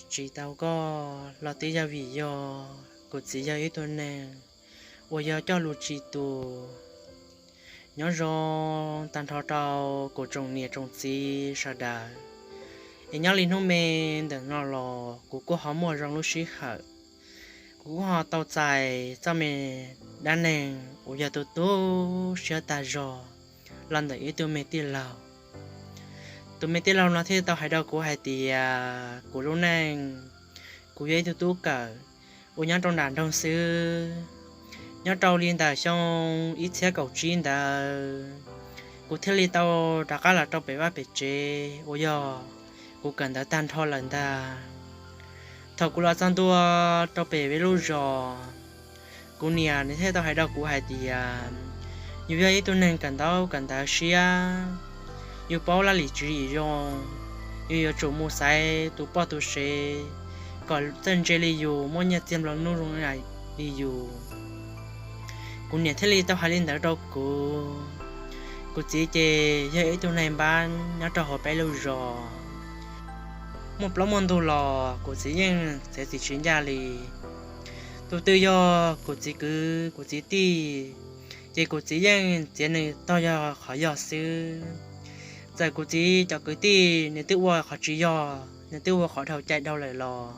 Tsis tau koj los twb yog vim yog kuv txiv yog ib tug neeg uas yog coj lus tsis tus. Nyob zoo tag nrho rau kuv tsoom niam tsoom txiv sawv daws, es nyob li hnub me ntawm no los kuv kuj ho muaj zoo lub sij hawm, kuv kuj ho tau txais txoj me dab neeg uas yog tu tu siab tag zog los ntawm ib tug me tij laug. Tus me tij laug no thiaj tau hais rau kuv hais tias kuv lub neej, kuv yog ib tug tub kawm uas nyob rau nram nroog xwb. Nyob rau li ntawm xyoo ib txhiab kaum tsib ntawd, kuv thiaj li tau rov qab los rau pem vaj pem tsev uas yog kuv kawm ntawv tag nrho lawm ntag. Thaum kuv los txog ntua rau pem peb lub zos, kuv niam nws thiaj tau hais rau kuv hais tias yus yog ib tug neeg kawm ntaub kawm ntawv siab, yus paub laj lim tswv yim zoo, yus yuav tsum mus xaiv tus poj tus sev kom txawj ntse li yus, muaj nyiaj txiag nplua nuj zoo li yus. Kuv niam thiaj li tau hais li ntawd rau kuv. Kuv txiv ces yog ib tug neeg npab nyob rau hauv peb lub zos, muaj plaub muaj ntug los kuv txiv yeej txiav txim tsis ncaj li. Tus twg yog kuv txiv kwv kuv txiv tij, ces kuv txiv yeej txiav nws tog yog qhov yog xwb. Txawm kuv txiv cov kwv tij nws twb ua qhov tsis yog, nws twb ua qhov dhau cai dhau lawm los,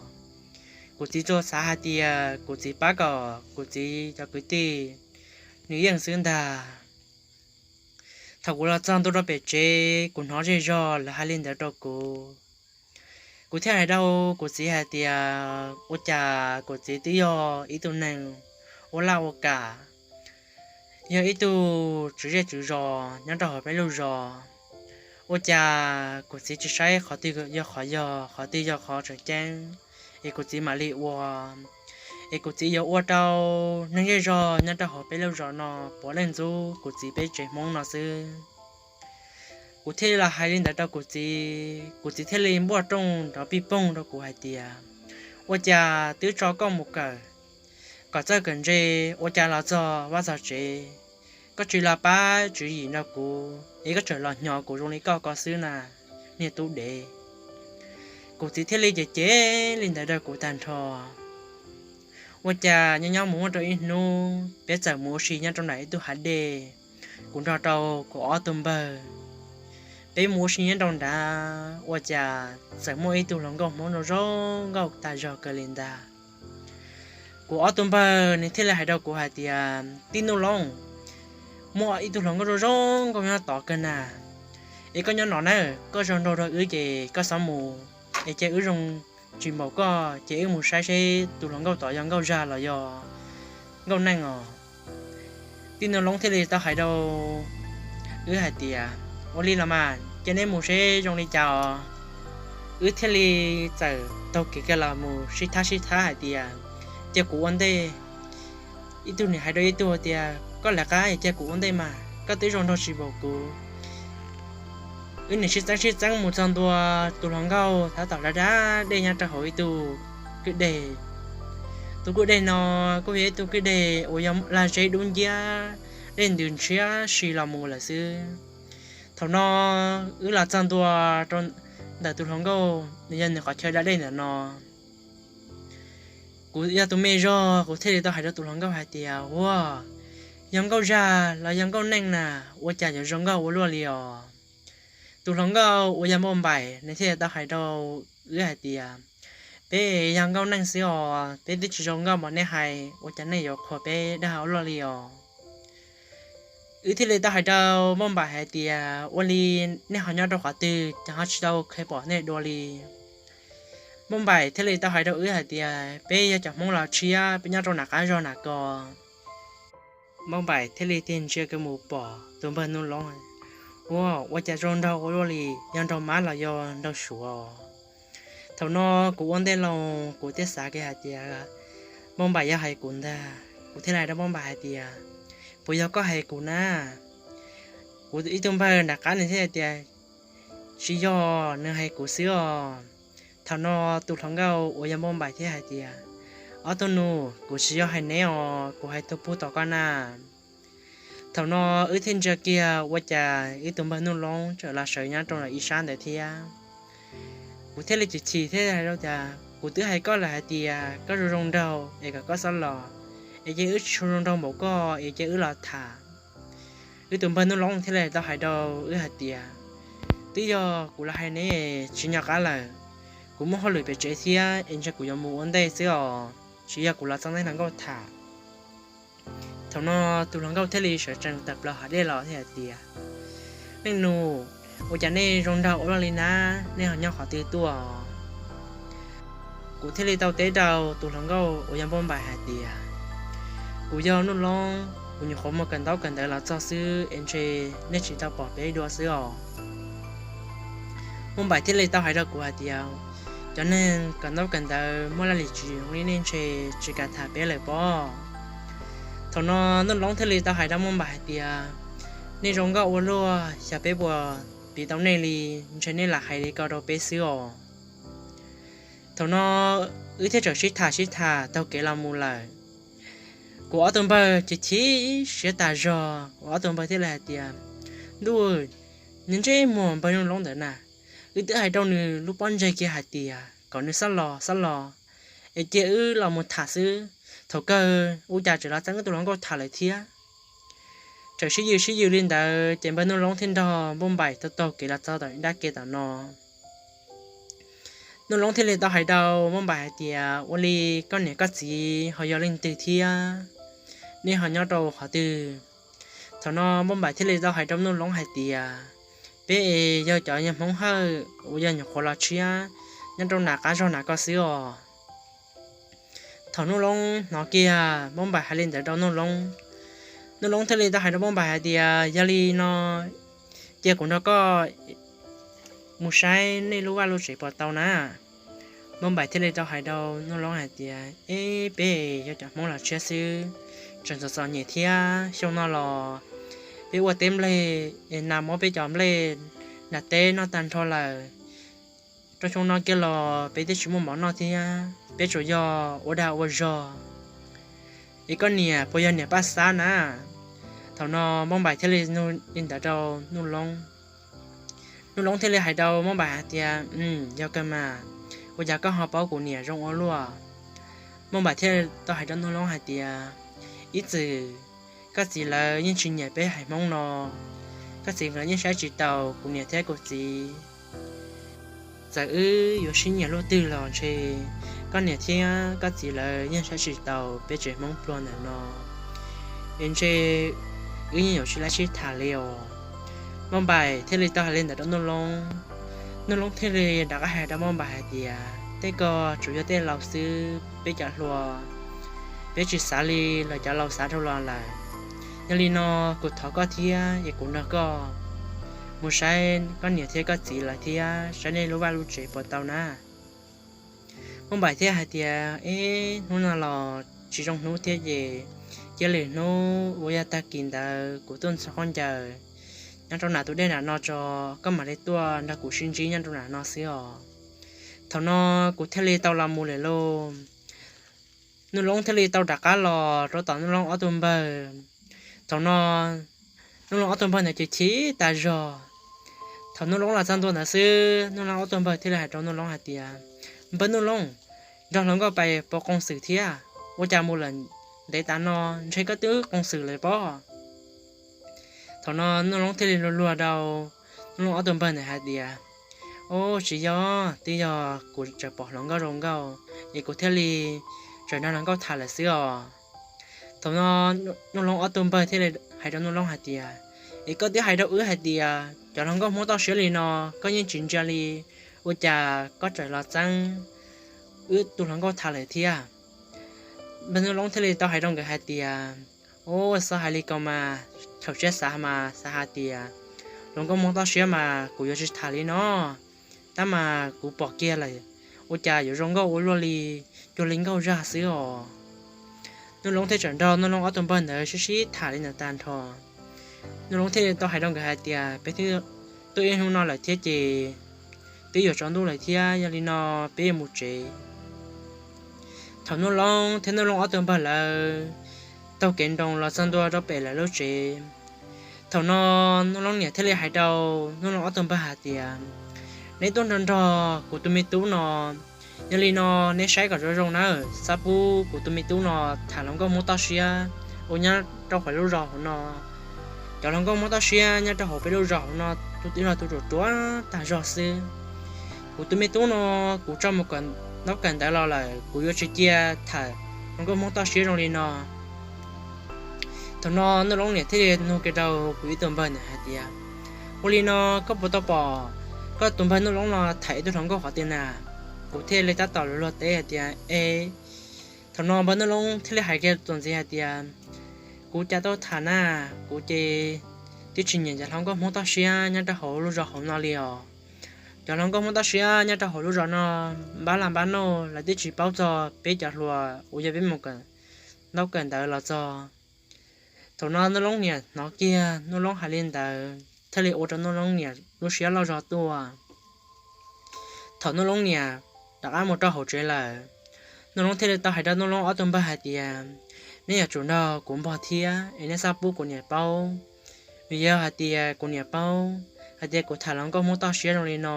kuv txiv tsuas xav hais tias kuv txiv pab kom kuv txiv cov kwv tij nws yeej xwb ntag. Thaum kuv los txog ntua rau pem tsev, kuv hnov zej zog lawv hais li ntawd rau kuv. Kuv thiaj hais rau kuv txiv hais tias ua cas kuv txiv twb yog ib tug neeg ua laj ua kam, yog ib tug tswv zej tswv zos nyob rau hauv peb lub zos, ua cas kuv txiv tsis saib qhov twg yog qhov yog, qhov twg yog qhov tseem ceeb, es kuv txiv mam li ua, es kuv txiv yuav ua rau neeg zej zog nyob rau hauv peb lub zos no puav leej ntxub kuv txiv peb tsev Hmoob no xwb. Kuv thiaj li los hais li ntawd rau kuv txiv, kuv txiv thiaj li npuaj rooj nrov pij poog rau kuv hais tias ua cas twb tso koj mus kawm kom txawj kawm ntse, ua cas los txog vaj txog tsev koj tsis los pab tswv yim nrog kuv, es koj tseem los hnyos kuv zoo li koj ko xwb na, niag tub dev. Kuv txiv thiaj li cem cem li ntawd rau kuv tag nrho. Ua cas nyob nyob mus muaj rau ib hnub peb txawm mus ua si nyob rau nram ib tug hav dej, kuv nrog rau kuv ob tug npawg. Peb mus ua si nyob rau nrad ua cas txawm muaj ib tug hluas nkauj Hmoob zoo zoo nkauj tag zog kawg li ntag. Kuv ob tug npawg nws thiaj li hais rau kuv hais tias tij Nuj Loob, muaj ib tug hluas nkauj zoo zoo nkauj nyob tod kawg na, es koj nyob no na, koj zoo nraug rau wb ces koj xav mus, es cia wb zoo tsis npaum koj ces wb mus saib seb tus hluas nkauj tod yog nkauj zag los yog nkauj neej os. Tij Nuj Loob thiaj li tau hais rau wb hais tias ua li los mas cia neb mus seb zoo li cas os. Wb thiaj li txawm taug kev kiag los mus sib thab sib thab hais tias cia kuv ua ntej. Ib tug nws hais rau ib tug tias koj lawv qab es cia kuv ua ntej mas koj twb zoo nraug tsis npaum kuv. Wb nim sib txeeb sib txeeb mus txog ntua tus hluas nkauj tab tom da da dej nyob rau hauv ib tug kwj deg. Tus kwj deg no kuj yog ib tug kwj deg uas yog lag zeb dub nciab, dej ntws ntshiab si los mus lawm xwb. Thaum no wb los txog ntua rau ntawm tus hluas nkauj nws yog nws qhov chaw da dej ntawm no. Kuv yog tus me zog kuv thiaj li tau hais rau tus hluas nkauj hais tias ua, yog nkauj zag los yog nkauj neej na, ua cas yuav zoo nkauj ua luaj li os. Tus hluas nkauj uas yog Npauj Npaim nws thiaj li tau hais rau wb hais tias peb yog nkauj neej xwb os, peb twb tsis zoo nkauj mas nej hais ua cas nej yuav qhuas peb dag ua luaj li os. Wb thiaj li tau hais rau Npauj Npaim hais tias ua li nej ho nyob rau qhov twg ces ho tsis tau kheev pom nej dua li. Npauj Npaim thiaj li tau hais rau wb hais tias peb yog cov Hmoob Los Tshiab, peb nyob rau nram qab zog nram ko. Npauj Npaim thiaj li tig ntsia kiag mus pom tus npawg Nuj Loob, ua, ua cas zoo nraug ua luaj li, yog nraug mab los yog nraug suav. Thaum no kuv ua ntej los kuv thiaj xav kiag hais tias Npauj Npaim yog hais kuv ntag, kuv thiaj li hais rau Npauj Npaim hais tias puas yog koj hais kuv na? Kuv ib tug npawg nram qab nws thiaj hais tias tsis yog, nws hais kuv xwb os. Thaum no tus hluas nkauj uas yog Npauj Npaim thiaj hais tias ob tug nus, kuv tsis yog hais neb os, kuv hais tus pug tom koj na. Thaum no wb thiaj ntsia kiag ua cas ib tus npawg Nuj Loob tseem los sawv nyob rau ntawm ib sab ntawd thiab. Kuv thiaj li chim chim thiab hais rau tias Kuv twb hais koj lawm hais tias koj zoo zoo nraug es kom koj txhob los, es cia wb tsis zoo zoo nraug npaum koj es cia wb los tham. Wb tus npawg Nuj Loob thiaj li tau hais rau wb hais tias, twb yog kuv los hais ne, tsis nco qab lawm. Kuv muaj hauj lwm pem tsev thiab es ntshe kuv yuav mus ua ntej xwb os, tsis yog kuv los txog nej hluas nkauj tham. Thaum no tus hluas nkauj thiaj li sawv tsees tawm plaws hauv dej los thiaj hais tias, nej nus, ua cas nej zoo nraug ua luaj li na, nej ho nyob qhov twg tuaj? Kuv thiaj li tau teb rau tus hluas nkauj uas yog Npauj Npaim hais tias, kuv yog Nuj Loob, kuv nyuam qhuav mus kawm ntaub kawm ntawv los txog xwb es ntshe nej tsis tau pom peb dua xwb os. Npauj Npaim thiaj li tau hais rau kuv hais tias, cov neeg kawm ntaub kawm ntawv muaj laj lim tsis zoo li nej ntshe tsis kam tham peb lawm pob. Thaum no Nuj Loob thiaj li tau hais rau Npauj Npaim hais tias, nej zoo nkauj ua luaj, xyov peb puas piv tau nej li, ntshe nej lam hais li ko rau peb xwb os. Thaum no wb thiaj txawm sib tham sib tham taug kev los mus lawm. Kuv ob tug npawg ces chim siab tas zog, kuv ob tug npawg thiaj li hais tias, ntuj, ntsej muag npawg Nuj Loob ntawd na, wb twb hais rau nws lub pob ntseg kiag hais tias kom nws txhob los txhob los, es cia wb los mus tham xwb, thaum kawg ua cas tseem los txeeb wb tus hluas nkauj tham lawm thiab. Txawm sib yws sib yws li ntawd ces npawg Nuj Loob thiaj nrog Npauj Npaim taug taug kev los txog tom ib nrab ke tom no. Nuj Loob thiaj li tau hais rau Npauj Npaim hais tias, ua li koj niam koj txiv ho yog leej twg thiab, nej ho nyob rau qhov twg? Thaum no Npauj Npaim thiaj li tau hais rau Nuj Loob hais tias, peb es yog cov yog Hmoob Hawj uas yog nyuam qhuav los tshiab nyob rau nram qab zog nram ko xwb os. Thaum Nuj Loob hnov kiag Npauj Npaim hais li ntawd rau Nuj Loob, Nuj Loob thiaj li tau hais rau Npauj Npaim hais tias, yog li no cia kuv nrog koj mus saib nej lub vaj lub tsev puas tau na. Npauj Npaim thiaj li tau hais rau Nuj Loob hais tias, eb, peb yog cov Hmoob los tshiab xwb, tseem txom txom nyem thiab, xyoo no los peb ua teb nplej es nas muab peb cov nplej nram teb noj tag nrho lawm. Rau xyoo no kiag los peb twb tsis muaj mov noj thiab, peb tsuas yog ua dag ua zog. Es koj niam puas yog niam Paj Xab na? Thaum no Npauj Npaim thiaj li nug li ntawd rau Nuj Loob. Nuj Loob thiaj li hais rau Npauj Npaim hais tias, yog kawg mas, ua cas koj ho paub kuv niam zoo ua luaj? Npauj Npaim thiaj tau hais rau Nuj Loob hais tias, ib txwm koj txiv lawv yeej tsis nyiam peb haiv Hmoob no, koj txiv lawv yeej saib tsis taus kuv niam thiab kuv txiv. Txawm wb yuav sib nyiam luaj twg los ntshe koj niam thiab koj txiv lawv yeej saib tsis taus peb tsev Hmoob pluag ntawm no, es ntshe wb yeej yuav tsis laib sib tham li os. Npauj Npaim thiaj li tau hais li ntawd rau Nuj Loob. Nuj Loob thiaj li rov qab hais rau Npauj Npaim hais tias, tej ko tsuas yog tej laus xwb, peb cov hluas peb tsis xav li lawv cov laus xav dhau los lawm. Yog li no kuv thov koj thiab es kuv nrog koj mus saib koj niam thiab koj txiv lawv thiab saib nej lub vaj lub tsev puas tau na. Npauj Npaim thiaj hais tias, eb, hnub no los tsis zoo hnub thiab ces cia lwm hnub uas yog tag kis ntawd kuv tuaj ntxhua khaub ncaws nyob rau nram tus dej nram no tso, koj mam li tuaj nrog kuv sib ntsib nyob rau nram no xwb os. Thaum no kuv thiaj li tau los mus lawm lauj. Nuj Loob thiaj li tau rov qab los rau tom Nuj Loob ob tug npawg. Thaum no Nuj Loob ob tug npawg ntawd ces chim tas zog. Thaum Nuj Loob los txog ntua ntawd xwb, Nuj Loob ob tug npawg thiaj li hais rau Nuj Loob hais tias, npawg Nuj Loob, nrog hluas nkauj pais pov qoos xwm thiab, ua cas mus lawm ntev tas no ntshe koj twb qoos xwm lawm pob? Thaum no Nuj Loob thiaj li luag luag rau Nuj Loob ob tug npawg ntawd hais tias, ub, tsis yog, twb yog kuv tseem pom hluas nkauj zoo nkauj es kuv thiaj li tseem nrog hluas nkauj tham lawm xwb os. Thaum no Nuj Loob ob tug npawg thiaj li hais rau Nuj Loob hais tias, es koj twb hais rau wb hais tias cov hluas nkauj Hmoob toj siab li no koj yeej tsis ntsia li, ua cas koj tseem los txeeb wb tus hluas nkauj tham lawm thiab? Npawg Nuj Loob thiaj li tau hais rau nkawd hais tias, ub, txhob hais li ko mas, thaum tshiab xav mas xav hais tias hluas nkauj Hmoob toj siab mas kuv yuav tsis tham li no, tab mas kuv pom kiag lawm, ua cas yuav zoo nkauj ua luaj li, cuag li nkauj zaj xwb os. Nuj Loob thiaj tseem nrog Nuj Loob ob tug npawg ntawd sib sib tham li ntawd tag nrho. Nuj Loob thiaj li tau hais rau nkawd hais tias, peb twb tuaj ib hnub no lawm thiab ces twb yuav tsaus ntuj lawm thiab, yog li no peb yuav mus tsev. Thaum Nuj Loob thiab Nuj Loob ob tug npawg lawv taug kev nroos los txog ntua rau pem lawv lub tsev, thaum no Nuj Loob niam thiaj li hais rau Nuj Loob ob tug npawg hais tias, neb tuaj nrog nrog kuv tus me tub no Yog li no neb saib kom zoo zoo nawb, xav pub kuv tus me tub no tham hluas nkauj Hmoob toj siab uas nyob rau hauv lub zos hauv no. Cov hluas nkauj Hmoob toj siab nyob rau hauv peb lub zos hauv no tus twg los tus ruam ruam tag zog xwb. Kuv tus me tub no kuv tso mus kawm ntaub kawm ntawv los lawm, kuv yuav tsis cia tham hluas nkauj Hmoob toj siab zoo li no. Thaum no Nuj Loob niam thiaj li nug kiag rau kuv ib tug npawg ntawd hais tias, ua li no koj puas tau pom koj tus npawg Nuj Loob no tham ib tug hluas nkauj qhov twg na? Kuv thiaj li tab tom luag luag teb hais tias, e. Thaum no npawg Nuj Loob thiaj li hais kiag txuas ntxiv hais tias, kuv cas tau tham na, kuv ces twb tsis nyiam cov hluas nkauj Hmoob toj siab nyob rau hauv lub zos hauv no li os. Cov hluas nkauj Hmoob toj siab nyob rau hauv lub zos no npab las npab noj, lawv twb tsis paub txog peb cov hluas uas yog peb mus kawm ntaub kawm ntawv los txog. Thaum no Nuj Loob niam hnov kiag Nuj Loob hais li ntawd thiaj li ua rau Nuj Loob niam lub siab loj zog tuaj. Thaum Nuj Loob niam rov qab mus rau hauv tsev lawm, Nuj Loob thiaj li tau hais rau Nuj Loob ob tug npawg hais tias, neb yuav tsum nrog kuv npog thiab es neb txhob pub kuv niam paub. Vim yog hais tias kuv niam paub hais tias kuv tham hluas nkauj Hmoob toj siab zoo li no,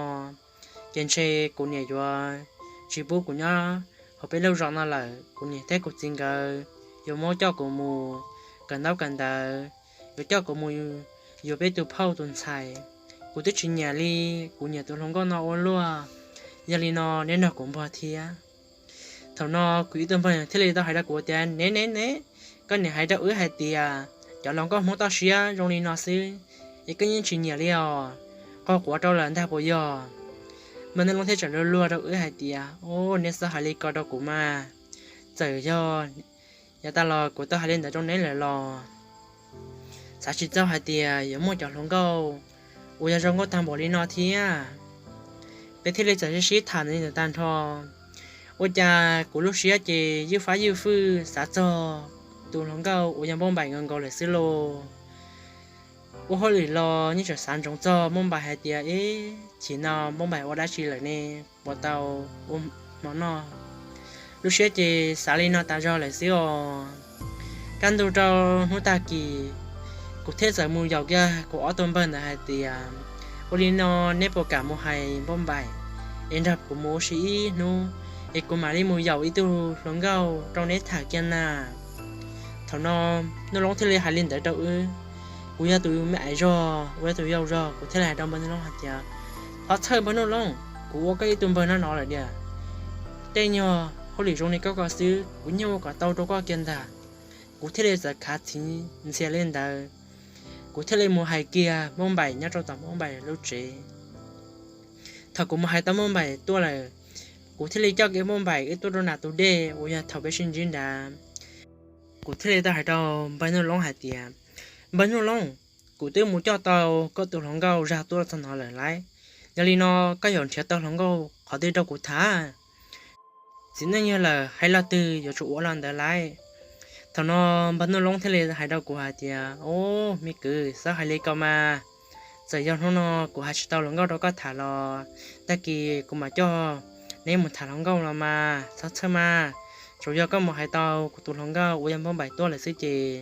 ces ntshe kuv niam yuav tsis pub kuv nyob hauv peb lub zos no lawm. Kuv niam thiab kuv txiv nkawd yuav muab coj kuv mus kawm ntaub kawm ntawv, yuav coj kuv mus yuav peb tus phauj tus ntxhais. Kuv twb tsis nyiam li kuv niam tus hluas nkauj no ua luaj. Yog li no neb nrog kuv npog thiab. Thaum no kuv ib tug npawg thiaj li tau hais rau kuv tias, ne ne ne, koj niam hais rau wb hais tias cov hluas nkauj Hmoob toj siab zoo li no xwb, es koj yeej tsis nyiam li os, qhov quav rau lawm ntag puas yog? Npawg Nuj Loob thiaj tseem luag luag rau wb hais tias, o, neb txhob hais li ko rau kuv mas. Txawm yog yav tas los kuv tau hais li ntawd rau neb lawm los xav tsis txog hais tias yuav muaj cov hluas nkauj uas yog zoo nkauj tag npaum li no thiab. Peb thiaj li txawm sib sib tham ntawd tag nrho. Ua cas kuv lub siab ces ywj fab ywj fwj xav txog tus hluas nkauj uas yog Npauj Npaim nkaus nkaus lawm xwb lauj. Ua hauj lwm los yeej tseem xav ntsoov txog Npauj Npaim hais tias, ib chim no Npauj Npaim ua dab tsi lawm ne, puas tau ua hmo noj. Lub siab ces xav li no tas zog lawm xwb os. Kaj ntug rau hnub tag kis, kuv thiaj txawm mus yaum kiag kuv ob tug npawg ntawd hais tias, ua li no neb puas kam mus hais Npauj Npaim es nrog kuv mus ua si ib hnub, es kuv mam li mus yaum ib tug hluas nkauj rau neb tham kiag na. Thaum no Nuj Loob thiaj li hais li ntawd rau wb. Kuv yog tus me ais zog, kuv yog tus yau zog, kuv thiaj li hais rau npawg Nuj Loob hais tias, thov txhawj npawg Nuj Loob, kuv ua koj ib tug npawg noj no lawm diam. Tej nyuag hauj lwm zoo li koj ko xwb kuv yeej ua kom tau rau koj kiag ntag. Kuv thiaj li txawm khav txiv ntxhias li ntawd, kuv thiaj li mus hais kiag Npauj Npaim nyob rau tom Npauj Npaim lub tsev. Thaum kuv mus hais tau Npauj Npaim tuaj lawm, kuv thiaj li coj kiag Npauj Npaim wb tuaj rau nram tus dej uas yog thaum peb sib ntsib nrad. Kuv thiaj li tau hais rau npawg Nuj Loob hais tias, npawg Nuj Loob, kuv twb mus coj tau koj tus hluas nkauj zag tuaj txog no lawm lauj. Yog li no koj yuav nrhiav tau hluas nkauj qhov twg rau kuv tham? Txiv neej yog lawm, hais lo twg yuav tsum ua lo ntawd lauj. Thaum no npawg Nuj Loob thiaj li hais rau kuv hais tias, o, me kwv, txhob hais li ko mas. Txawm yog hnub no kuv hais tsis tau hluas nkauj rau koj tham los tag kis kuv mam coj neb mus tham hluas nkauj los mas, txhob txhawj mas. Tsuas yog koj mus hais tau kuv tus hluas nkauj uas yog Npauj Npaim tuaj lawm xwb ces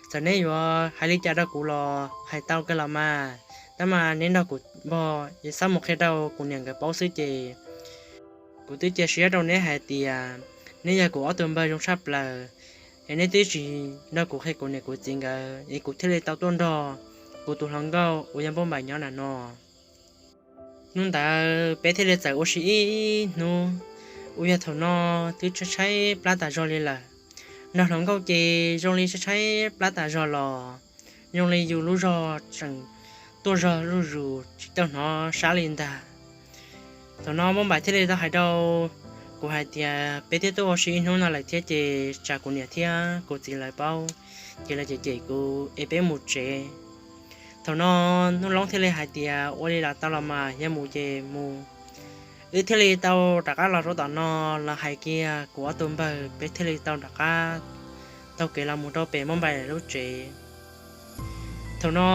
txawm neb yuav hais li cas rau kuv los hais tau kawg los mas. Tab mas neb nrog kuv npog es txhob mus qhia rau kuv niam nkawd paub xwb ces kuv twb cia siab rau neb hais tias neb yog kuv ob tug npawg zoo tshaj plaws, es neb twb tsis nrog kuv qhia kuv niam kuv txiv nkawd es kuv thiaj li tau tuaj nrog kuv tus hluas nkauj uas yog Npauj Npaim nyob nram no. Hnub ntawd peb thiaj li txawm ua si ib hnub, uas yog thaum no twb tshaib tshaib plab tas zog li lawm. Nrog hluas nkauj ces zoo li tshaib tshaib plab tas zog los zoo li yus lub zog tseem tuaj zog zuj zus tsis tau hnov sab li ntag. Thaum no Npauj Npaim thiaj li tau hais rau kuv hais tias peb twb tuaj ua si ib hnub no lawm thiab ces tsam kuv niam thiab kuv txiv lawv paub ces lawv cem cem kuv es peb mus tsev. Thaum no Nuj Loob thiaj li hais tias ua li los tau los mas, yog mus ces mus. Wb thiaj li tau rov qab los rau tom no los hais kiag kuv ob tug npawg, peb thiaj li tau rov qab taug kev los mus rau pem Npauj Npaim lub tsev. Thaum no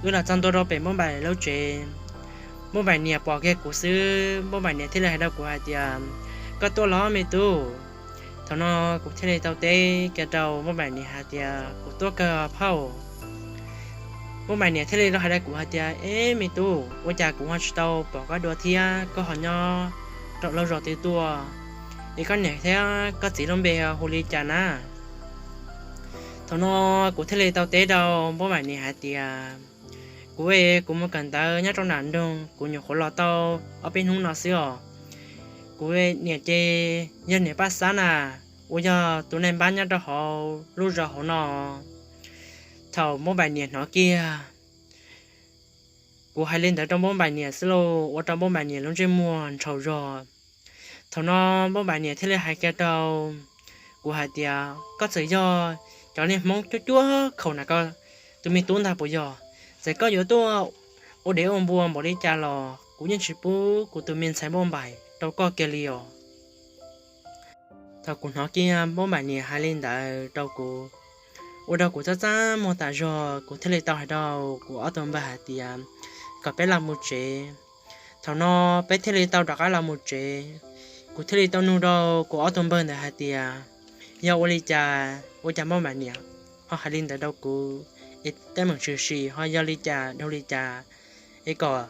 wb los txog ntua rau pem Npauj Npaim lub tsev, Npauj Npaim niam pom kiag kuv xwb, Npauj Npaim niam thiaj li hais rau kuv hais tias, koj tuaj los me tub? Thaum no kuv thiaj li tau teb kiag rau Npauj Npaim niam hais tias kuv tuaj kawg phauj. Npauj Npaim niam thiaj li tau hais rau kuv hais tias, eb me tub, ua cas kuv ho tsis tau pom koj dua thiab koj ho nyob lub zos twg tuaj, es koj niam thiab koj txiv lub npe hu li cas na? Thaum no kuv thiaj li tau teb rau Npauj Npaim niam hais tias, kuv, kuv mus kawm ntawv nyob rau nram nroog, kuv nyuam qhuav los tau ob peb hnub no xwb os. Kuv niam ces yog niam Paj Xab na, uas yog tus nais npab nyob rau hauv lub zos hauv no. Thaum Npauj Npaim niam hnov kiag kuv hais li ntawd rau Npauj Npaim niam xwb lauj, ua rau Npauj Npaim niam lub ntsej muag ntshaus zog. Thaum no Npauj Npaim niam thiaj li hais kiag rau kuv hais tias, koj txawm yog cov niag Hmoob cuab cuab khaum na, koj tus me tub ntag puas yog? Txawm koj yuav tuaj ua dev ua npua npaum li cas los kuv yeej tsis pub kuv tus me ntxhais Npauj Npaim rau koj kiag li os. Thaum kuv hnov kiag Npauj Npaim niam hais li ntawd rau kuv, ua rau kuv txaj txaj muag tas zog, kuv thiaj li tau hais rau kuv ob tug npawg hais tias kom peb los mus tsev. Thaum no peb thiaj li tau rov qab los mus tsev. Kuv thiaj li tau nug rau kuv ob tug npawg ntawd hais tias, yog ua li cas ua cas Npauj Npaim niam ho hais li ntawd rau kuv, es teeb meem tshwm sim ho yog li cas dhau li cas, es kom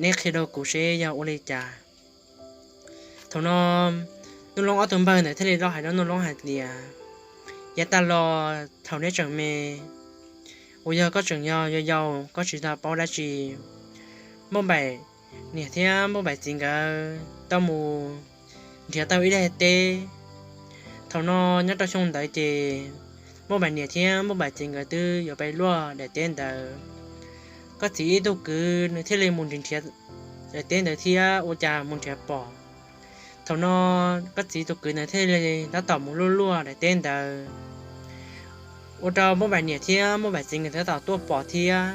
neb qhia rau kuv seb yog ua li cas. Thaum no Nuj Loob ob tug npawg ntawd thiaj li los hais rau Nuj Loob hais tias, yav tas los thaum neb tseem me, uas yog koj tseem yog yau yau koj tsis tau paub dab tsi, Npauj Npaim niam thiab Npauj Npaim txiv nkawd tau mus nrhiav tau ib daim teb. Thaum no nyob rau xyoo ntawd ces Npauj Npaim niam thiab Npauj Npaim txiv nkawd twb yuav pib luaj daim teb ntawd. Koj txiv ib tug kwv nws thiaj li mus nrhiav daim teb ntawd thiab ua cas mus nrhiav pom. Thaum no koj txiv tus kwv ntawd thiaj li tab tom mus luaj luaj daim teb ntawd, ua rau Npauj Npaim niam thiab Npauj Npaim txiv nkawd tab tom tuaj pom thiab.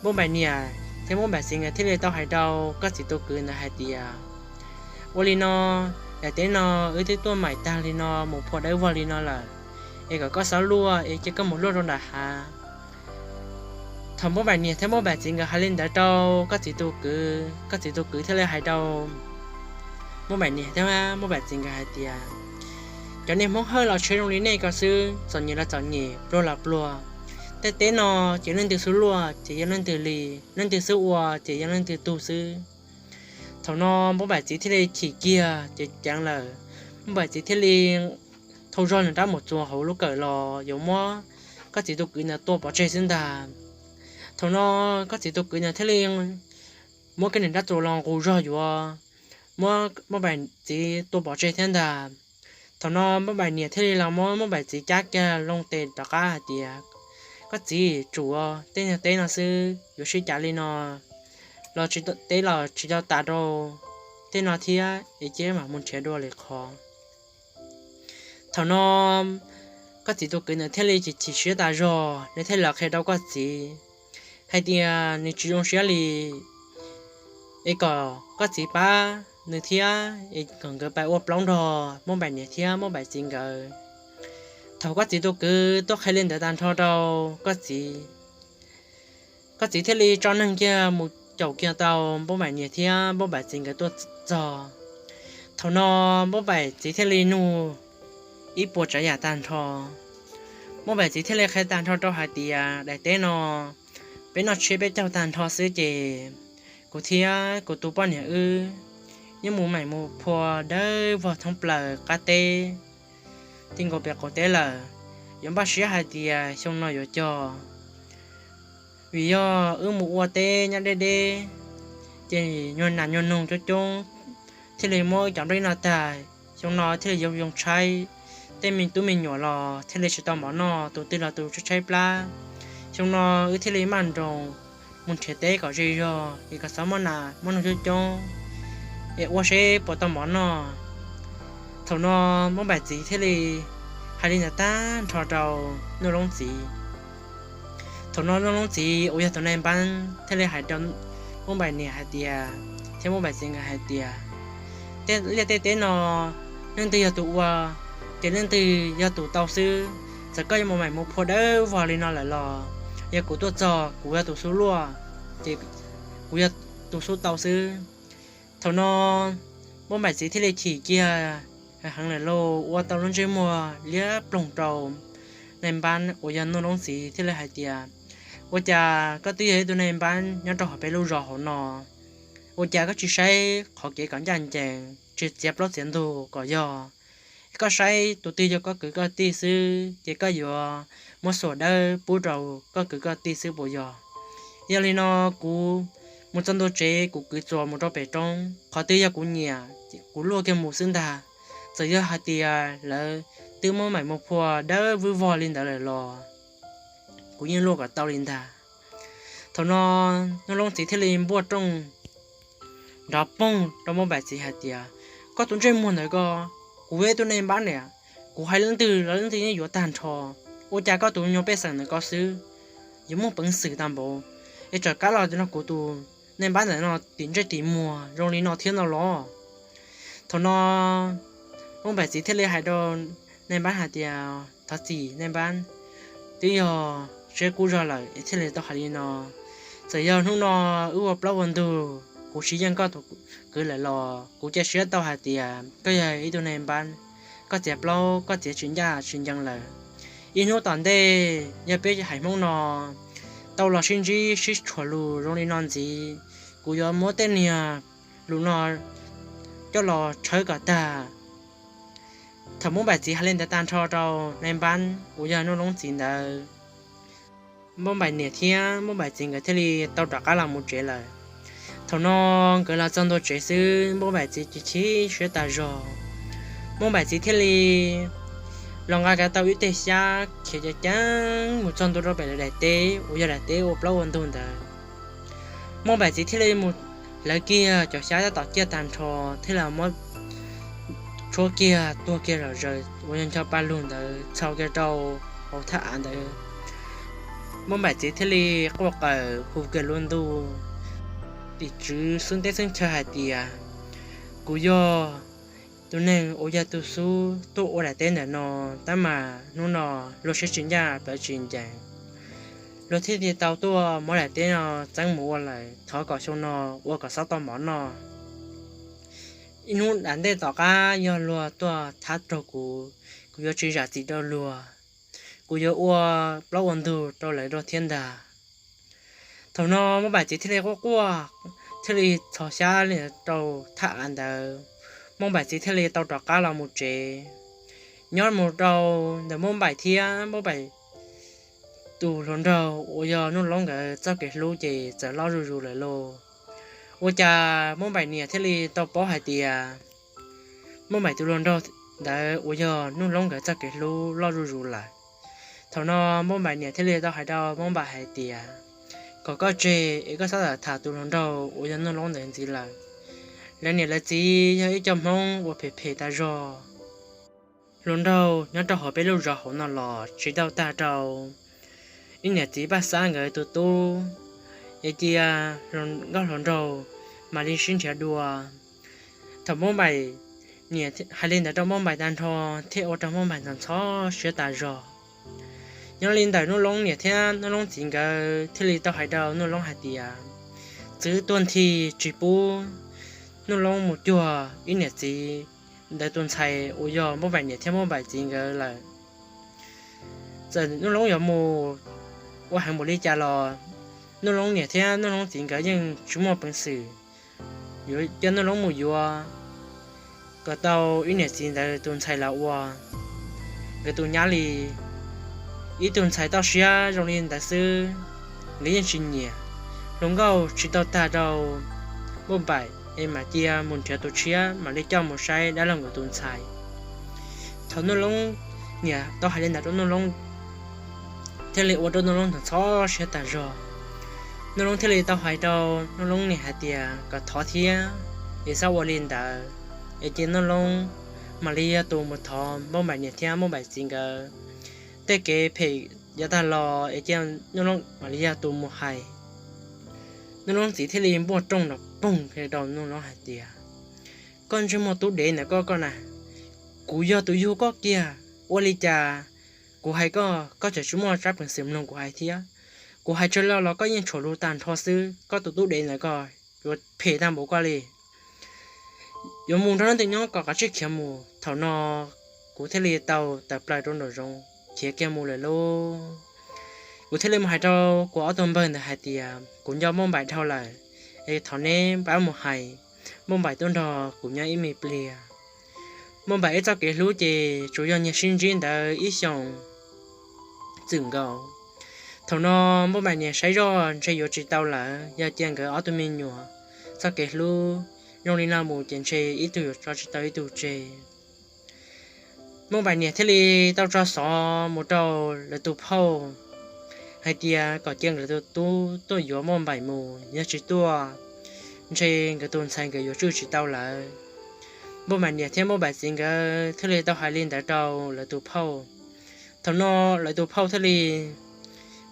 Npauj Npaim niam thiab Npauj Npaim txiv nkawd thiaj li tau hais rau koj txiv tus kwv ntawd hais tias, ua li no, daim teb no wb twb tuaj maim tag li no mus phua dawb vog li no lawm, es kom koj txhob luaj es cia koj mus luaj rau nram hav. Thaum Npauj Npaim niam thiab Npauj Npaim txiv nkawd hais li ntawd rau koj txiv tus kwv, koj txiv tus kwv thiaj li hais rau Npauj Npaim niam thiab Npauj Npaim txiv nkawd hais tias, cov niag Hmoob Hawj los tsheb zoo li nej ko xwb, txom nyem los txom nyem, pluag los pluag. Tej teb no ces leej twg xub luaj ces yog leej twg li, leej twg xub ua ces yog leej twg tug xwb. Thaum no Npauj Npaim txiv thiaj li chim kiag ceev ceev lawm. Npauj Npaim txiv thiaj li thau zog nws rab mus txuas hauv lub kawm los yuav muab koj txiv tus kwv ntawd tua pov tseg xwb ntag. Thaum no koj txiv tus kwv ntawd thiaj li muab kiag nws rab txuas los nqus zog yuav muab Npauj Npaim txiv tua pov tseg thiab ntag. Thaum no Npauj Npaim niam thiaj li los muab Npauj Npaim txiv cab kiag loo tes rov qab hais tias, koj txiv, tsum tej niag teb no xwb, yuav sib cav li no los teb los tsis tau tas rau tej no thiab es cia mam mus nrhiav dua lwm qhov. Thaum no koj txiv tus kwv ntawd thiaj li chim chim siab tas zog, nws thiaj li los qhia rau koj txiv hais tias nws tsis zoo siab li, es kom koj txiv pab nws thiab es kom nkawd pab ua plaub nrog Npauj Npaim niam thiab Npauj Npaim txiv nkawd. Thaum koj txiv tus kwv tuaj qhia li ntawd tag nrho rau koj txiv, koj txiv thiaj li tso neeg kiag mus caum kiag tau Npauj Npaim niam thiab Npauj Npaim txiv nkawd tuaj txog. Thaum no Npauj Npaim txiv thiaj li nug ib puas tsav yam tag nrho. Npauj Npaim txiv thiaj li qhia tag nrho rau hais tias daim teb no peb noj tsiab peb caug tag nrho xwb ces kuv thiab kuv tus poj niam wb yeej mus maim mus phua dawb vog thoob plaws qab teb, ti nkaus pem qaum teb lawm. Yuav npaj siab hais tias xyoo no yuav cog, vim yog wb mus ua teb nyob deb deb, ces nyuag nas nyuag noog coob coob thiaj li muab wb cov nplej noj tag. Xyoo no thiaj li yuav zoo tshaib, tej me tub me nyuam los thiaj li tsis tau mov noj, tus twg los tus tshaib tshaib plab. Xyoo no wb thiaj li maj nroos mus nrhiav teb kom ze zog es kom txhob muaj nas muaj noog coob coob, es ua seb puas tau mov noj. Thaum no Npauj Npaim txiv thiaj li hais li ntawd tag nrho rau Nuj Loob txiv. Thaum no Nuj Loob txiv uas yog tus nais npab thiaj li hais rau Npauj Npaim niam hais tias, thiab Npauj Npaim txiv nkawd hais tias, tej liaj tej teb no leej twg yog tus ua, ces leej twg yog tus tau xwb. Txawm koj yuav mus maim mus phua dawb vog li no lawm los yog kuv tuaj txog kuv yog tus xub luaj, ces kuv yog tus xub tau xwb. Thaum no Npauj Npaim txiv thiaj li chim kiag heev lawm lauj, ua tau lub ntsej muag liab ploog rau nais npab uas yog Nuj Loob txiv thiaj li hais tias, ua cas koj twb yog ib tug nais npab nyob rau hauv peb lub zos hauv no, Ua cas koj tsis saib qhov kev kom ncaj ncees, tsis txiav plaub txiav ntug kom yog? Koj saib tus twg yog koj kwv koj tij xwb ces koj yuav muab xuas dawb pub rau koj kwv koj tij xwb puas yog? Yog li no kuv mus txog ntua tsev kuv kwv txuas mus rau pem roob, qhov twg yog kuv nyiam kuv luaj kiag mus xwb ntag. Txawm yog hais tias lawv twb muab maim mus phua dawb vwb vog li ntawd lawm los kuv yeej luaj kom tau li ntag. Thaum no Nuj Loob txiv thiaj li npuaj rooj nrov poog rau Npauj Npaim txiv hais tias, koj tus ntsej muag ntawd ko, kuv yog ib tug neeg npab niam, kuv hais leej twg los leej twg yeej yuav tag nrho. Ua cas koj tus nyuag pej xeem ntawd ko xwb yuav muaj peev xwm tag npaum es txawm qab los no kuv tus neeg npab ntawm no tim ntsej tim muag zoo li no thiab no los? Thaum no Npauj Npaim txiv thiaj li hais rau neeg npab hais tias, thov txim neeg npab, twb yog siab kub zog lawm es thiaj li tau hais li no. Txawm yog hnub no wb ua plaub ua ntug kuv tsis yeej koj tus kwv lawm los kuv cia siab tau hais tias koj yog ib tug neeg npab, koj txiav plaub koj txiav tsis ncaj tsis ncees lawm. Ib hnub tom ntej yog peb haiv Hmoob no tau los sib ntsib sib tshuam lus zoo li no ntxiv, kuv yuav muab tej niag lus no coj los tshawb kom tag. Thaum Npauj Npaim txiv hais li ntawd tag nrho rau neeg npab uas yog Nuj Loob txiv ntawd, Npauj Npaim niam thiab Npauj Npaim txiv nkawd thiaj li tau rov qab los mus tsev lawm. Thaum no nkawd los txog ntua tsev xwb Npauj Npaim txiv chim chim siab tas zog. Npauj Npaim txiv thiaj li los nqa kiag tau ib teg xyab khiav ceev ceev mus txog ntua rau pem daim teb uas yog daim teb ua plaub ua ntug ntawd. Npauj Npaim txiv thiaj li mus hlawv kiag cov xyab tab tom ciaj tag nrho thiab los muab tshuab kiag tuag kiag zom zaws uas yog ncho pa lug ntawd txhau kiag rau hauv thaj av ntawd. Npauj Npaim txiv thiaj li quaj qawm hu kiag lub ntuj, tim tswv xeeb teb xeeb chaw hais tias, kuv yog tus neeg uas yog tus xub tuaj ua daim teb ntawm no, tab mas hnub no luag siab tsis ncaj plawv tsis ncees. Luag thiaj li tau tuaj muab daim teb no txeeb mus ua lawm, thov kom xyoo no ua kom xob tau mov noj. Ib hnub dam ntej tom qab yog luag tuaj thab raug kuv, kuv yuav tsis zam txim rau luag, kuv yuav ua plaub ua ntug rau lawv dua thiab ntag. Thaum no Npauj Npaim txiv thiaj li quaj quaj, thiaj li txhos xyab li rau thaj av ntawd. Npauj Npaim txiv thiaj li tau rov qab los mus tsev. Nyob mus rau ntawm Npauj Npaim thiab Npauj Npaim tus hluas nraug uas yog Nuj Loob nkawd txoj kev hlub ces txawm loj zuj zus lawm lauj. Ua cas Npauj Npaim niam thiaj li tau paub hais tias Npauj Npaim tus hluas nraug ntawd uas yog Nuj Loob nkawd txoj kev hlub loj zuj zus lawm. Thaum no Npauj Npaim niam thiaj li tau hais rau Npauj Npaim hais tias, kom koj tseg es koj txhob tham tus hluas nraug uas yog Nuj Loob ntawd ntxiv lawm. Lawv niam lawv txiv yog ib co Hmoob uas phem phem tas zog. Hluas nraug nyob rau hauv peb lub zos hauv no los tsis tau tag rau ib niam txiv Paj Xab nkawd tus tub, es cia nkauj hluas nraug mam li sib nrhiav dua. Thaum Npauj Npaim niam hais li ntawd rau Npauj Npaim tag nrho thiaj ua rau Npauj Npaim ntxhov ntxhov siab tas zog. Nyob li ntawm Nuj Loob niam thiab Nuj Loob txiv nkawd thiaj li tau hais rau Nuj Loob hais tias, txwv tuag nthi tsis pub Nuj Loob mus cuag ib niam txiv ntawd tus ntxhais uas yog Npauj Npaim niam thiab Npauj Npaim txiv nkawd lawm. Txawm Nuj Loob yuav mus ua heev npaum li cas los Nuj Loob niam thiab Nuj Loob txiv nkawd yeej tsis muaj peev xwm yuav coj Nuj Loob mus yuav kom tau ib niam txiv ntawd tus ntxhais los ua nkawd tus nyab li. Ib tug ntxhais toj siab zoo li ntawd xwb, nkawd yeej tsis nyiam. Hluas nkauj tsis tau tag rau Npauj Npaim es mam cia mus nrhiav tus tshiab mam li coj mus saib dab laug nkawd tus ntxhais. Thaum Nuj Loob niam tau hais li ntawd rau Nuj Loob thiaj li ua rau Nuj Loob ntxhov ntxhov siab tas zog. Nuj Loob thiaj li tau hais rau Nuj Loob niam hais tias kom thov thiab es txhob ua li ntawd, es cia Nuj Loob mam li yog tus mus thov Npauj Npaim niam thiab Npauj Npaim txiv nkawd. Tej kev phem yav tag los es cia Nuj Loob mam li yog tus mus hais. Nuj Loob txiv thiaj li npuaj rooj nrov poog rau Nuj Loob hais tias, koj ntsej muag tub dev ntawm koj koj na, kuv yog tus yug koj kiag, ua li cas kuv hais koj, koj tseem tsis muaj tsab peev xwm mloog kuv hais thiab. Kuv hais tsawg los los koj yeej tshuam lus tag nrho xwb, koj tus tub dev ntawm koj yuav phem tag npaum koj li. Yuav mus nrog leej twg nyob kom kav tsij khiav mus. Thaum no kuv thiaj li tau tawm plaws rau nraum zoov khiav kiag mus lawm lauj. Kuv thiaj li mus hais rau kuv ob tug npawg ntawd hais tias kuv nco Npauj Npaim dhau lawm, es thov neb pab mus hais Npauj Npaim tuaj nrog kuv nyob ib me pliag. Npauj Npaim wb txoj kev hlub ces tsuas yog nyiag sib ntsib ntawd ib xyoos txwm nkaus. Thaum no Npauj Npaim niam saib zoj ntshe yuav tsis tau lawm, yog cia nkawd ob tug me nyuam txoj kev hlub zoo li no mus ces ntshe ib tug yuav tso tsis tau ib tug tseg. Npauj Npaim niam thiaj li tau tso xov mus rau lawv tus phauj hais tias kom cia nkawd tus tub tuaj yuav Npauj Npaim mus, yog tsis tuaj ntshe nkawd tus ntxhais nkawd yuav tswj tsis tau lawm. Npauj Npaim niam thiab Npauj Npaim txiv nkawd thiaj li tau hais li ntawd rau lawv tus phauj. Thaum no lawv tus phauj thiaj li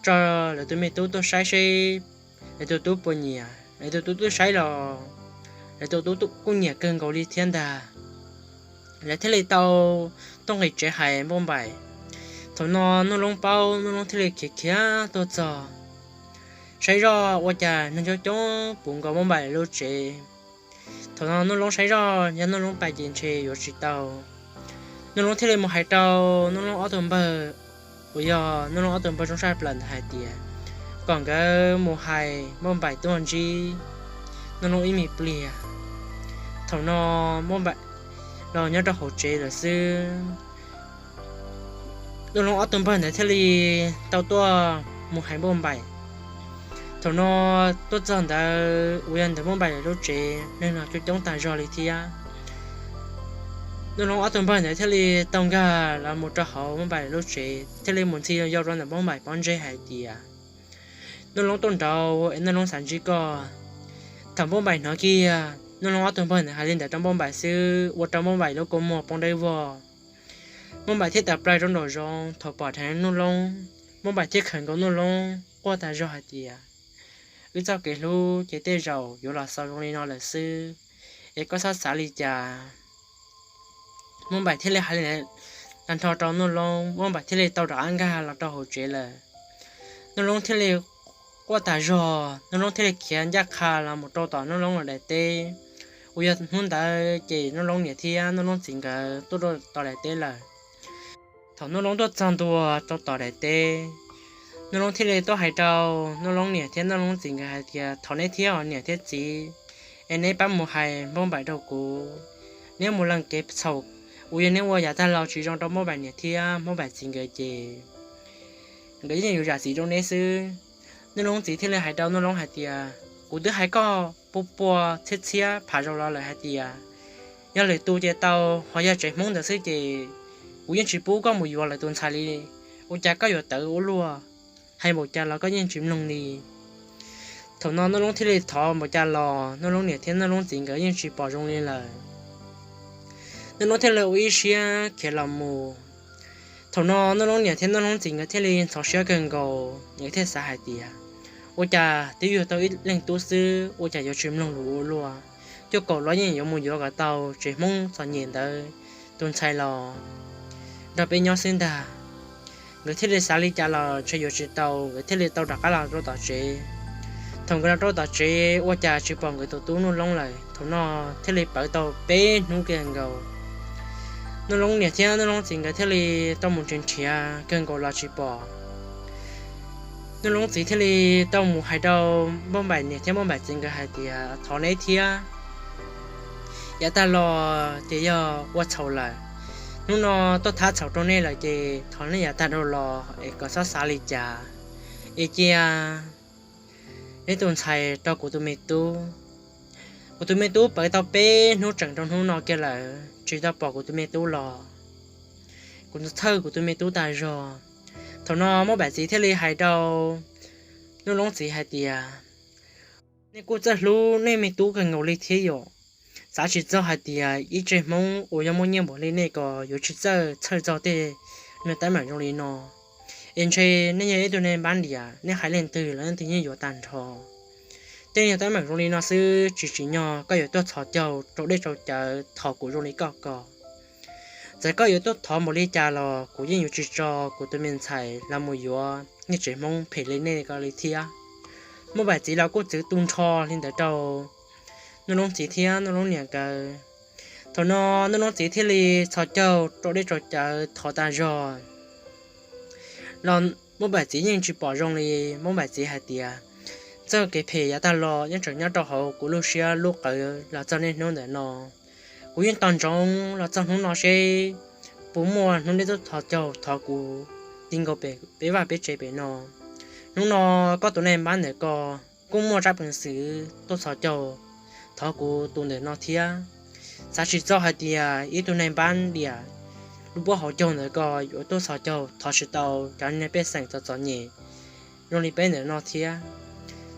tso lawv tus me tub tuaj saib seb lawv tus tub puas nyiam. Lawv tus tub twb saib los lawv tus tub kuj nyiam kawg nkaus li thiab ntag. Lawv thiaj li tau tuaj nqis tsev hais Npauj Npaim. Thaum no Nuj Loob paub, Nuj Loob thiaj li khiav khiav tuaj txog, saib zoj ua cas neeg coob coob puv nkaus Npauj Npaim lub tsev. Thaum no Nuj Loob saib zoj yog Nuj Loob pais ces ntshe yuav tsis tau. Nuj Loob thiaj li mus hais rau Nuj Loob ob tug npawg, uas yog Nuj Loob ob tug npawg zoo tshaj plaws ntawd hais tias kom nkawd mus hais Npauj Npaim tuaj ntsib Nuj Loob ib me pliag. Thaum no Npauj Npaim los nyob rau hauv tsev lawm xwb. Nuj Loob ob tug npawg ntawd thiaj li tau tuaj mus hais Npauj Npaim. Thaum no tuaj txog ntawd uas yog ntawm Npauj Npaim lub tsev neeg los coob coob tag zog li thiab. Nuj Loob ob tug npawg ntawd thiaj li tau nkag los mus rau hauv Npauj Npaim lub tsev, thiaj li mus ntxhi yau rau ntawm Npauj Npaim pob ntseg hais tias, Nuj Loob tuaj nraud es Nuj Loob xav ntsib koj. Thaum Npauj Npaim hnov kiag Nuj Loob ob tug npawg ntawd hais li ntawd rau Npauj Npaim xwb, ua rau Npauj Npaim lub kua muag poob dawb vog. Npauj Npaim thiaj tawm plaws rau nraum zoov, thaum pom dheev Nuj Loob, Npauj Npaim thiaj khawm nkaus Nuj Loob quaj tag zog hais tias, Wb txoj kev hlub ces tej zaum yuav los xaus zoo li no lawm xwb, es koj txhob xav li cas. Npauj Npaim thiaj li hais li ntawd tag nrho rau Nuj Loob, Npauj Npaim thiaj li tau rov qab nkag los rau hauv tsev lawm. Nuj Loob thiaj li quaj tas zog, Nuj Loob thiaj li khiav ncaj qha los mus rau tom Nuj Loob lawv daim teb. Uas yog hnub ntawd ces Nuj Loob niam thiab Nuj Loob txiv nkawd tuaj rau tom daim teb lawm. Thaum Nuj Loob tuaj txog ntua rau tom daim teb, Nuj Loob thiaj li tuaj hais rau Nuj Loob niam thiab Nuj Loob txiv nkawd hais tias, Thov neb thiab os niam thiab txiv, es neb pab mus hais Npauj Npaim rau kuv. Neb mus lees kev txhaum uas yog neb ua yav tag los tsis zoo rau Npauj Npaim niam thiab Npauj Npaim txiv nkawd ces nkawd yeej yuav zam txim rau neb xwb. Nuj Loob txiv thiaj li hais rau Nuj Loob hais tias, Kuv twb hais koj pua pua txhiab txhiab phav zaus los lawm hais tias, yog lwm tus ces tau, ho yog tsev Hmoob ntawd xwb ces kuv yeej tsis pub koj mus yuav lawv tus ntxhais li. Ua cas koj yuav tawv ua luaj, hais npaum cas los koj yeej tsis mloog li. Thaum no Nuj Loob thiaj li thov npaum cas los Nuj Loob niam thiab Nuj Loob txiv nkawd yeej tsis pom zoo li lawm. Nuj Loob thiaj li ua ib siab khiav los mus. Thaum no Nuj Loob niam thiab Nuj Loob txiv nkawd thiaj li ntxhov siab kawg nkaus, nkawd thiaj xav hais tias, Ua cas twb yug tau ib leeg tub xwb, ua cas yuav tsis mloog lus ua luaj, cuaj kaum los yeej yuav mus yuav kom tau tsev Hmoob txom nyem ntawd tus ntxhais los nrog peb nyob xwb ntag. Nkawd thiaj li xav li cas los ntshe yuav tsis tau, nkawd thiaj li tau rov qab los rau tom tsev. Thaum nkawd los rau tom tsev ua cas tsis pom nkawd tus tub Nuj Loob lawm, thaum no thiaj li pawv tau peb hnub kawg nkaus. Nuj Loob niam thiab Nuj Loob txiv nkawd thiaj li tau mus nrhiav nrhiav kawg nkaus los tsis pom. Nuj Loob txiv thiaj li tau mus hais rau Npauj Npaim niam thiab Npauj Npaim txiv nkawd hais tias, Thov neb thiab, yav tag los ces yog ua txhaum lawm, hnub no tuaj thab txhaum rau nej lawm ces thov nej yav tag dhau los es kom txhob xav li cas, es cia neb tus ntxhais rau kuv tus me tub. Kuv tus me tub pawv tau peb hnub tseem rau hnub no kiag lawm tsis tau pom kuv tus me tub los. Kuv txhawj kuv tus me tub tas zog. Thaum no Npauj Npaim txiv thiaj li hais rau Nuj Loob txiv hais tias, Nej kuj txawj hlub nej me tub kawg nkaus li thiab yom. Xav tsis txog hais tias ib tsev Hmoob uas yog muaj nyiaj npaum li nej ko yuav tsis txawj txhawj txog tej niag teeb meem zoo li no. Es ntshe nej yog ib tug neeg npab ntias, nej hais leej twg los leej twg yeej yuav tag nrho. Tej niag teeb meem zoo li no xwb tsis tsim nyog koj yuav tuaj txhos caug rau dej rau cawv thov kuv zoo li koj ko. Txawm koj yuav tuaj thov npaum li cas los kuv yeej yuav tsis tso kuv tus me ntxhais los mus yuav niag tsev Hmoob phem li nej ko li thiab. Npauj Npaim txiv los kuj txwv tu nrho li ntawd rau Nuj Loob txiv thiab Nuj Loob niam nkawd. Thaum no Nuj Loob txiv thiaj li txhos caug rau dej rau cawv thov tas zog los Npauj Npaim txiv yeej tsis pom zoo li. Npauj Npaim txiv hais tias, txoj kev phem yav tag los yeej tseem nyob rau hauv kuv lub siab lub qawv los txog niaj hnub ntawm no. Kuv yeej tos ntsoov los txog hnub no seb puas muaj hnub neb tuaj thov caug thov kuv ti nkaus peb vaj peb tsev pem no. Hnub no koj tus nai npab ntawm ko kuj muaj tsab peev xwm tuaj thov caug thov kuv tus ntawm no thiab. Xav tsis txog hais tias ib tug nai npab diam lub pob hauv caug ntawm ko yuav tuaj thov caug thov tsis tau cov neeg pej xeem txom txom nyem zoo li peb ntawm no thiab.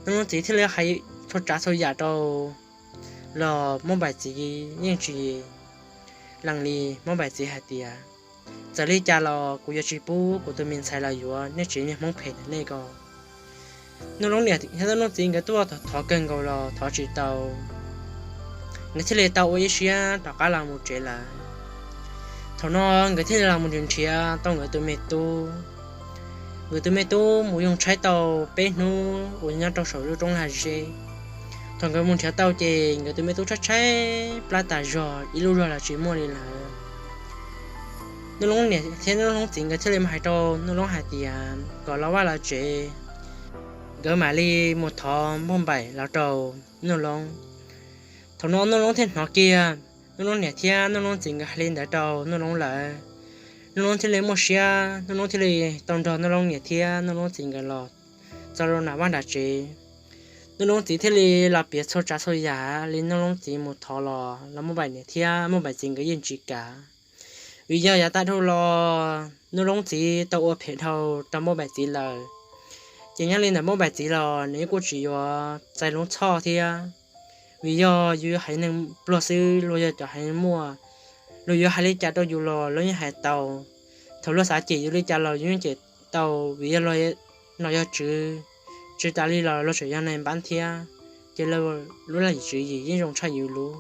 Nuj Loob txiv thiaj li hais txhua tsav txhua yam rau los Muaj Npaim txiv yeej tsis lees li. Muaj Npaim txiv hais tias, txawm li cas los kuv yuav tsis pub kuv tus me ntxhais los yuav nej tsev niag Hmoob phem ntawm nej ko. Nuj Loob niam thiab Nuj Loob txiv nkawd tuaj thov kawg nkaus los thov tsis tau. Nkawd thiaj li tau ua ib siab rov qab los mus tsev lawm. Thaum no nkawd thiaj li los mus nrhiav tau nkawd tus me tub. Nkawd tus me tub mus yoog tshaib tau peb hnub uas nyob rau saum lub roob lag zeb. Thaum nkawd mus nrhiav tau ces nkawd tus me tub tshaib tshaib plab tas zog, ib lub zog los tsis muaj li lawm. Nuj Loob niam thiab Nuj Loob txiv nkawd thiaj li mus hais rau Nuj Loob hais tias kom los vaj los tsev, nkawd mam li mus thov Muaj Npaim los rau Nuj Loob. Thaum no Nuj Loob thiaj hnov kiag Nuj Loob niam thiab Nuj Loob txiv nkawd hais li ntawd rau Nuj Loob lawm. Nuj Loob thiaj li muaj siab, Nuj Loob thiaj li tau nrog Nuj Loob niam thiab Nuj Loob txiv nkawd los txog rau nram vaj nram tsev. Nuj Loob txiv thiaj li los piav txhua tsav txhua yam li Nuj Loob txiv mus thov los los Muaj Npaim niam thiab Muaj Npaim txiv nkawd yeej tsis kam. Vim yog yav tag dhau los Nuj Loob txiv tau ua phem dhau rau Muaj Npaim txiv lawm, ces nyob li ntawm Muaj Npaim txiv los nws kuj tsis yuav txais lub txhoj thiab. Vim yog yus yog haiv neeg pluag xwb, luag yog cov haiv neeg muaj, luag yuav hais li cas rau yus los luag yeej hais tau. Thaum luag xav cem yus li cas los yus yeej cem tau, vim yog luag los yog tswv, tswv tas li los luag tseem yog nai npab thiab, ces lub laj yim tswv yim yeej zoo tshaj yus lub.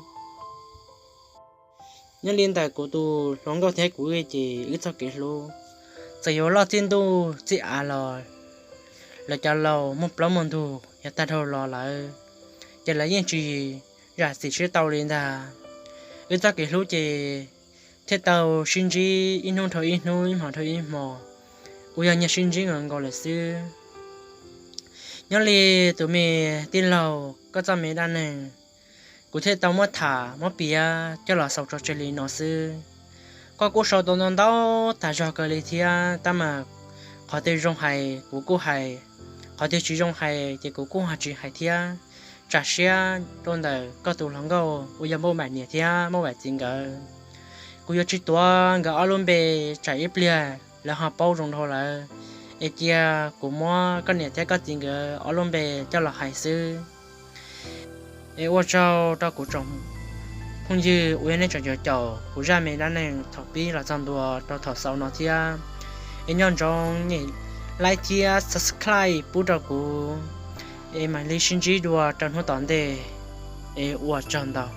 Nyob li ntawm kuv tus hluas nkauj thiab kuv ces wb txoj kev hlub txawm yuav loj txij ntuj txij av los, lawv cov laus muaj plaub muaj ntug yav tag dhau los lawm, ces lawv yeej tsis zam txim siab tau li ntag. Wb txoj kev hlub ces thiaj tau sib ntsib ib hnub dhau ib hnub, ib hmo dhau ib hmo, uas yog nyias sib ntsib nkaus nkaus lawm xwb. Nyob li tus me tij laug, koj txoj me dab neeg kuv thiaj tau muab tham muab piav coj los xaus tso tseg li no xwb. Koj kuj sau tau ntau ntau tas zog kawg li thiab, tab mas qhov twg zoo hais kuv kuj hais, qhov twg tsis zoo hais ces kuv kuj ho tsis hais thiab. Tsam siab rau ntawm koj tus hluas nkauj uas yog Npauj Npaim niam thiab Npauj Npaim txiv nkawd. Kuv yuav tsis tuav nkawd ob lub npe, tsam ib pliag lawv ho paub zoo dhau lawm, es cia kuv muab koj niam thiab koj txiv nkawd ob lub npe coj los hais xwb. Es ua tsaug rau kuv tsoom phooj ywg uas yog nej tseem caum kuv zaj me dab neeg thaum pib los txog ntua rau thaum xaus no thiab. Es nco ntsoov nyem like thiab subscribe pub rau kuv, es mam li sib ntsib dua rau hnub tom ntej. Es ua tsaug ntau.